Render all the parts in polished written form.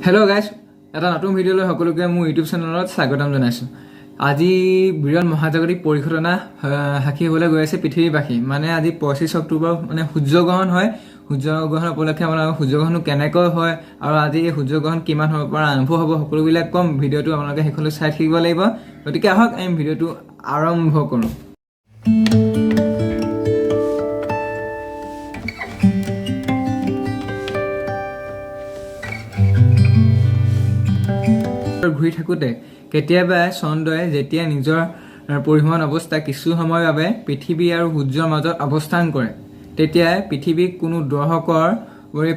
Hello' guys, এটা নতুন ভিডিঅ'লৈ সকলোকে মোৰ ইউটিউব চেনেলত স্বাগতম জনাইছোঁ। আজি বিৰল মহাজাগতিক পৰিঘটনা সাক্ষী হ'বলৈ গৈ আছে পৃথিৱীবাসী। মানে আজি 25 অক্টোবৰ, মানে সূৰ্যগ্ৰহণ হয়। সূৰ্যগ্ৰহণ উপলক্ষে আপোনালোকৰ সূৰ্যগ্ৰহণো কেনেকৈ হয় আৰু আজি এই সূৰ্যগ্ৰহণ কিমান সময়ৰ পৰা আৰম্ভ হ'ব, সকলোবিলাক ক'ম। ভিডিঅ'টো আপোনালোকে শেষলৈ চাই থাকিব লাগিব। গতিকে আহক, আমি ভিডিঅ'টো আৰম্ভ কৰোঁ। ঘূৰি থাকোঁতে কেতিয়াবা চন্দ্ৰই যেতিয়া নিজৰ পৰিভ্ৰমণ অৱস্থা কিছু সময়ৰ বাবে পৃথিৱী আৰু সূৰ্যৰ মাজত অৱস্থান কৰে, তেতিয়া পৃথিৱীক কোনো দৰ্শকৰ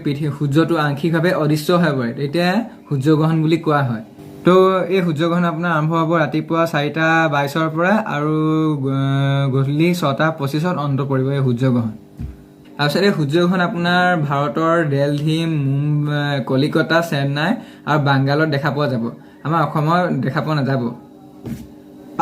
পৃথিৱী সূৰ্যটো আংশিকভাৱে অদৃশ্য হৈ পৰে, তেতিয়া সূৰ্যগ্ৰহণ বুলি কোৱা হয়। তো এই সূৰ্যগ্ৰহণ আপোনাৰ আৰম্ভ হ'ব ৰাতিপুৱা 4টা 22ৰ পৰা আৰু গধূলি 6টা 25ত অন্ত পৰিব এই সূৰ্যগ্ৰহণ। তাৰপিছত এই সূৰ্যগ্ৰহণ আপোনাৰ ভাৰতৰ দেলহি, মুম্বাই, কলিকতা, চেন্নাই আৰু বাংগালত দেখা পোৱা যাব। আমাৰ অসমত দেখা পোৱা নাযাব।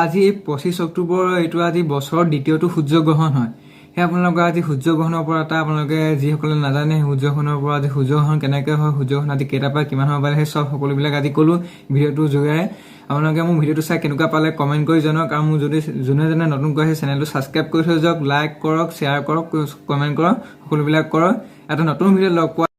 আজি 25 অক্টোবৰ, এইটো আজি বছৰৰ দ্বিতীয়টো সূৰ্যগ্ৰহণ হয়। সেই আপোনালোকৰ আজি সূৰ্যগ্ৰহণৰ পৰা এটা আপোনালোকে যিসকলে নাজানে সূৰ্যগ্ৰহণৰ পৰা, আজি সূৰ্যগ্ৰহণ কেনেকৈ হয়, সূৰ্যগ্ৰহণ আজি কেইটাৰ পৰা কিমান সময় পালে, সেই চব সকলোবিলাক আজি ক'লোঁ ভিডিঅ'টোৰ যোগেৰে। আপোনালোকে মোৰ ভিডিঅ'টো চাই কেনেকুৱা পালে কমেণ্ট কৰি জনাওক আৰু মোৰ যদি যোনে যোনে নতুনকৈ আহিছে, চেনেলটো ছাবস্ক্ৰাইব কৰি থৈ যাওক, লাইক কৰক, শ্বেয়াৰ কৰক, কমেণ্ট কৰক, সকলোবিলাক কৰক। এটা নতুন ভিডিঅ' লগ পোৱা।